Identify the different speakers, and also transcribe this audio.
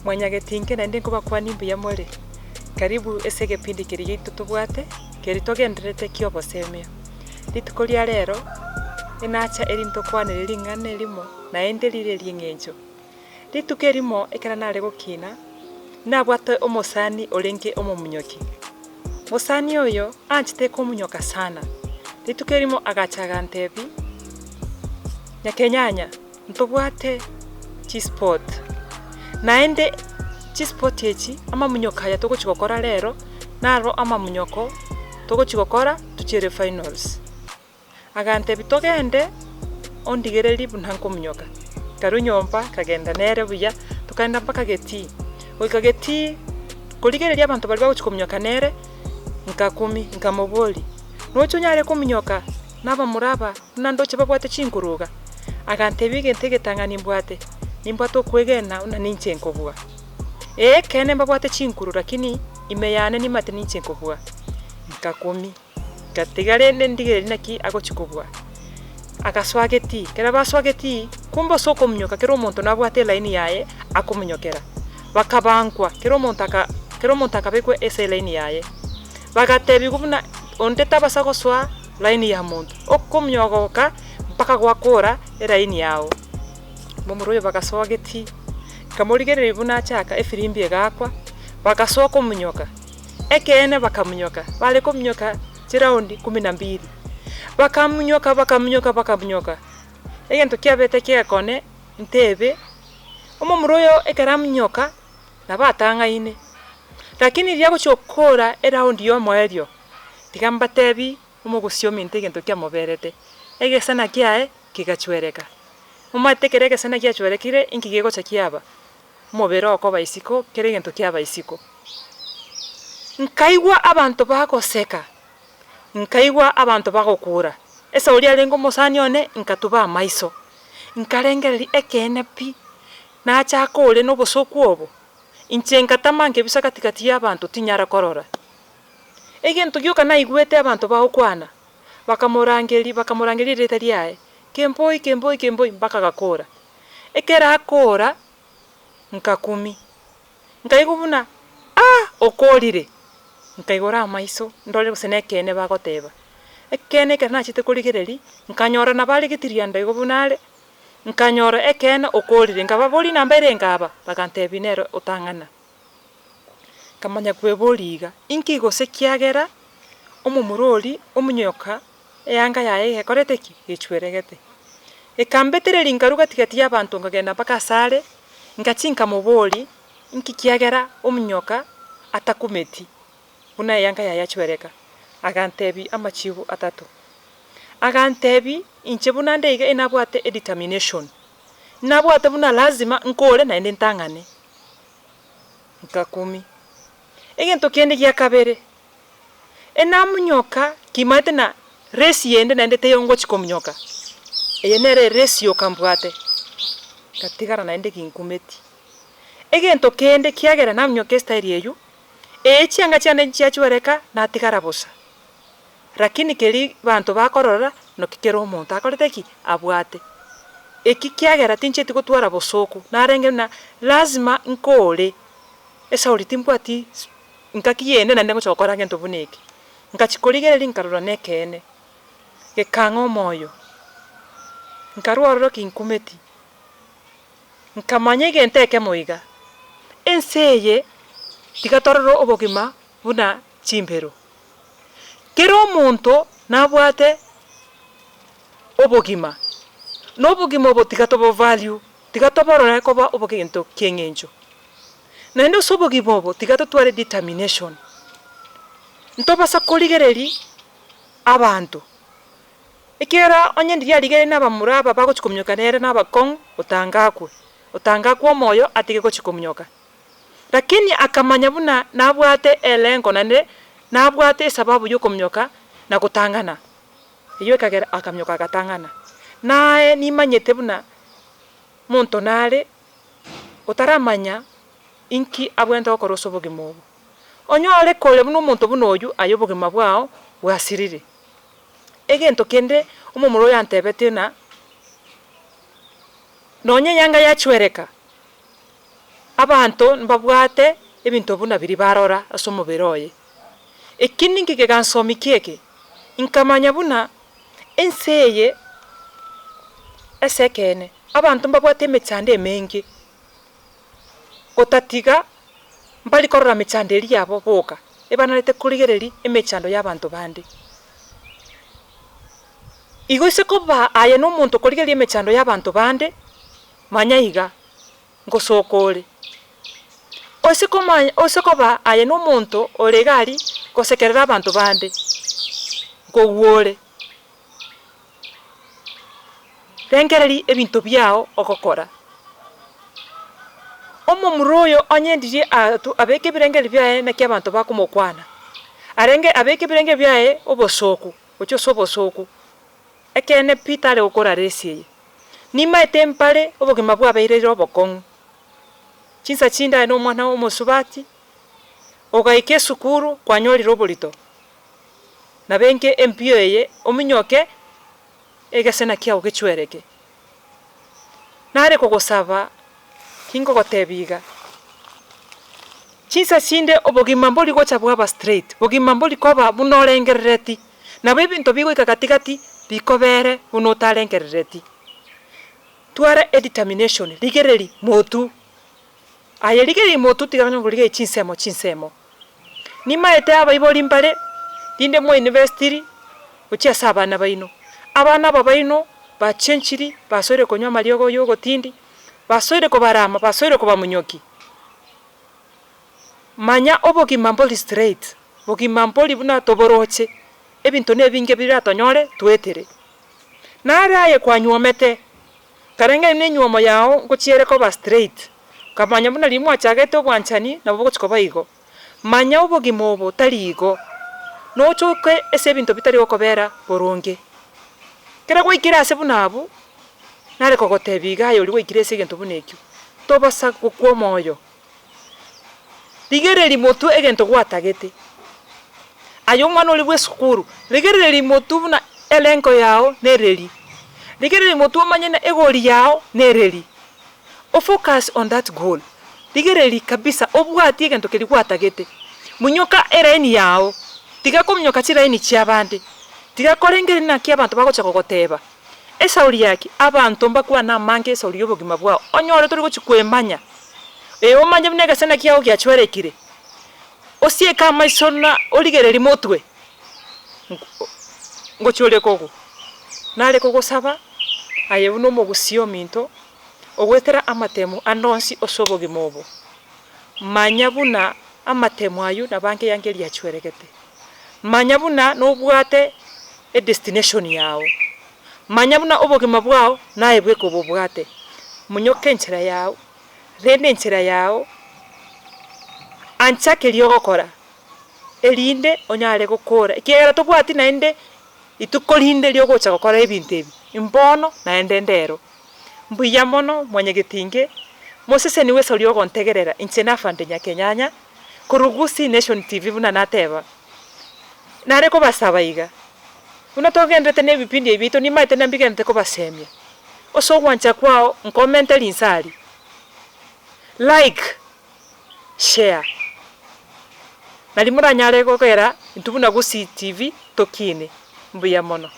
Speaker 1: Mwanyagetinge naende nkobakwania mbuya more, karibu ase egepindi keria giaito tobwate, keria togendererete kia obosemia. Rituko ria rero, enacha eri ntokwanere ring'ana erimo naende rire ri'eng'encho. Rituko erimo ekero nare gokina, nabwate omosani orenge omomunyoki. Mosani oyo anchete komunyoka sana. Rituko erimo agacha agantebia, Nyakenyanya, ntobwate chisport, naende chisport echi amamunyoko aya togochi gokora rero, naro amamunyoko togochi gokora tochiere finals. Agantebia, Togende ondigererie buna nkominyoka. Nkarwa nyomba nkagenda nere buya, tokaenda mpaka getii. Goika getii, korigereria abanto baria bagochia kominyoka nere, nkakumia, nkamoboria, noche onyare kominyoka na abamura aba buna ndoche babwate chinguru iga? Agantebia egento egetang'ani mbwate, nimbwate okwegena buna ninche nkobua. Ee ekeene mbabwate chinguru lakini ime yane nimanyete ninche nkobua. Nkakumia. Ngatiga rende ndigererie naki agochia kobua. Agasoa getii, ekero basoa getii, kumbe ase okominyoka kera omonto nabwate elaini yaye akominyokera. Bakabankwa, kera omonto aka kera omonto akabekwa ase elaini yaye. Bagatebiwa buna onde tabasa gosoa laini ya monto, okominyogoka mpaka gwakora elaini yago. Momura oyo bagasoa getii, nkamorigereria buna achaka efirimbi egaakwa, bagasoa kominyoka. Ekeene bakamunyoka, bare komunyoka chiraundi kumi na mbili, bakamunyoka bakamunyoka bakamunyoka, egento kiabete kiekone ntebe, omomura oyo ekero amunyoka, nabo atang'aine, lakini riria agochia gokora eraundi ya omoerio, tiga mbatebi omogusii ominto egento kiamoberete, egesena kiaye kegachwereka. Omanyete ekero egesena giachwerekire, inki gegocha kiaba? Omobere okoba isiko, kera egento kiaba isiko. Nkaigwa abanto bagoseka, nkaigwa abanto bagokura. Ase oria arenge omosani one, nkatuba amaiso, nkarengereria ekeene pi, nachaka ore na obosoku obo, inche nkatama nkebisa gati gati ya abanto tinyara korora. Egento gioka naigwete abanto bagokwana, bakamorangeria bakamorangeria erieta riaye, Kemboi, Kemboi, Kemboi, mpaka agakora. Ekero akora, nkakumia, nkaigwa buna ah! Okorire, nkaigora amaiso ndore gose nekeene bagoteba. Ekeene ekero nachete korigereria, nkanyora nabo are getirianda igo buna are, nkanyora ekeene okorire, nkababoria namba erenge aba, bagantebia nere otang'ana. Nkamanya kweboria iga, inki gose kiagera omomura oria omonyoka eanga yaye egekorete ki? Gechweregete. Ekambetereria nkarwa gati gati y'abanto nkagenda mpaka asare, ngachia nkamoboria, inki kiagera omonyoka atakumeti buna eanga yaye yachwereka? Agantebia amachibu atato. Agantebia, inche buna nde iga enabwate edetermination, nabwate buna lazima nkore naende ntang'ane. Nkakumia. Egento kende gia kabere, Enamunyoka kimaete na race yende naende teiyo ngochi komunyoka, eye nere erace yoka mbwate, ngatigara naende ginkumeti. Egento kende kiagera namunyoka estyle eywo, ee chianga chiane nchiachwereka natigara bosa, rakini keria banto bakorora naki kera omonto akorete ki? Abwate. Eki kiagera tincheti gotwara bosooku, narenge buna lazima nkore esauri timbwati. Engaki yende naende ngocha gokora gento buna eke. Ngachia korigereria nkarora nekeene, gekang'a omoyo, nkarwa ororo kinkumeti, nkamanya egento ekemo iga, ense eye tiga torore obogima buna chimbero. Kera omonto nabwate obogima, na obogima obo tiga tobo value, tiga toborore koba obogento kieng'encho. Naende ase obogima obo tiga totware determination, ntobasa korigereria abanto, ekiagera onye ndiria arigereria na abamura aba bagochia kominyoka nere na abakong'u otanga akwe, otanga akwe omoyo atige gochia kominyoka. Lakini akamanya buna nabwate elengo naende nabwate esababu ya okominyoka na gotang'ana, eywo ekagera akaminyoka agatang'ana. Naye nimanyete buna monto nare. otaramanya inki abwenerete gokora ase obogima obo. Onyore kore buna omonto buna oyio aye obogima bwao bwasirire. Egento kende omomura oyo antebetie ng'a nonye eyanga yachwereka, Abanto mbabwate ebinto buna biria barora ase omobere oye. Eki ninki kegansomikia eke? Nkamanya buna ense eye ase ekeene abanto mbabwate emechando emenge, gotatiga mbari korora mechando eria yabo boka, ebanarete korigereria emechando y'abanto bande. Igo ase koba aye nomonto okorigereria emechando y'abanto bande, manya iga, ngosoka ore. Ase komanya ase koba aye nomonto ore iga aria gosekerera abanto bande, nkogwa ore. Rengereria ebinto biao ogokora. Omomura oyo onye ndiria atu abeke ebirengererio biaye naki abanto bakomokwana, arenge abeke ebirengererio biaye obosoku, gochia ase obosoku, ekeene pi tare gokora race eye. Nimaete mpare obogima bwabeirire obokong'u, chinsa chinde aye na omwana omosubati, ogaika esukuru kwanyorire oborito, nabo enke empio eye ominyoke egesena kiao gechwereke. Nare kogosaba tingogotebia iga, chinsa chinde obogima mbori gocha bwaba straight, bogima mbori koba buna orengerereti, nabo ebinto bigoika gati gati bikobere buna otarengerereti. Twara edetermination, rigereria motu, aye rigereria motu tiga onye korigereria chinsemo chinsemo. Nimaete abaibori mbare, rinde mwainvestiri gochia ase abana baino. Abana aba baino bachenchiri, basoire konywa amariogo ya ogotindi, basoire kobarama, basoire kobamonyokia. Manya obogima mbori straight, bogima mbori buna toboroche, ebinto na ebinge biratonyore toetere. Nare aye kwanyuomete, karenge na enyuomo yao ngochiere koba straight, Nkamanya buna riria mwachagete obwanchani nabo bogochia koba igo. Manya obogima obo tari igo, nochoke ase ebinto bitari gokobera boronge. Ekero gwaikire ase buna abwo, nare kogotebia iga aye oria gwaikire ase egento buna ekio, tobasa gokwa omoyo, rigereria motwe egento gwatagete. Aye omwana oria bwa esukuru, rigereria motwe buna elengo yao nereri, rigereria motwe omanye ng'a egori yao nereri. O focus on that goal, rigereria kabisa obwatie egento keria gwatagete, munyoka eraini yao, tiga komunyoka chiraini chiabande, tiga korengereria naki abanto bagocha kogoteba, esauri yaki abanto mbakwane amange esauri yobogima bwao, onyore tori gochi kwemanya, ee omanye buna egesena kiao giachwerekire, osieke amaiso na origererie motwe, ngochia ore kogwa. Nare kogosaba aye buna omogusii ominto. Ogoetera amatemo ande onsi ase obogima obo, manya buna amatemo ayio nabo ange yange riachweregete. Manya buna nobwate edestination yao. Manya buna obogima bwao naye bweka obobwate. Monyoka enchera yao, renda enchera yao, ancha keria ogokora, erinde onyare gokora ekiagera tobwati naende rituko rinde riogocha gokora ebinto ebi, mbono naende ndero. Mbuya mono mwanyagetinge, moseseniwe ase oria ogontegerera inche nafande Nyakenyanya, korwa Gusii Nation TV buna nateba. Nare kobasaba iga, buna togenderete na ebipindi ebi biaito nimaete na mbigenderete kobasemia, ase ogwancha kwao nkomente rinsa aria, like, share, nari moranyare gokera intwe buna Gusii TV tokine. Mbuya mono.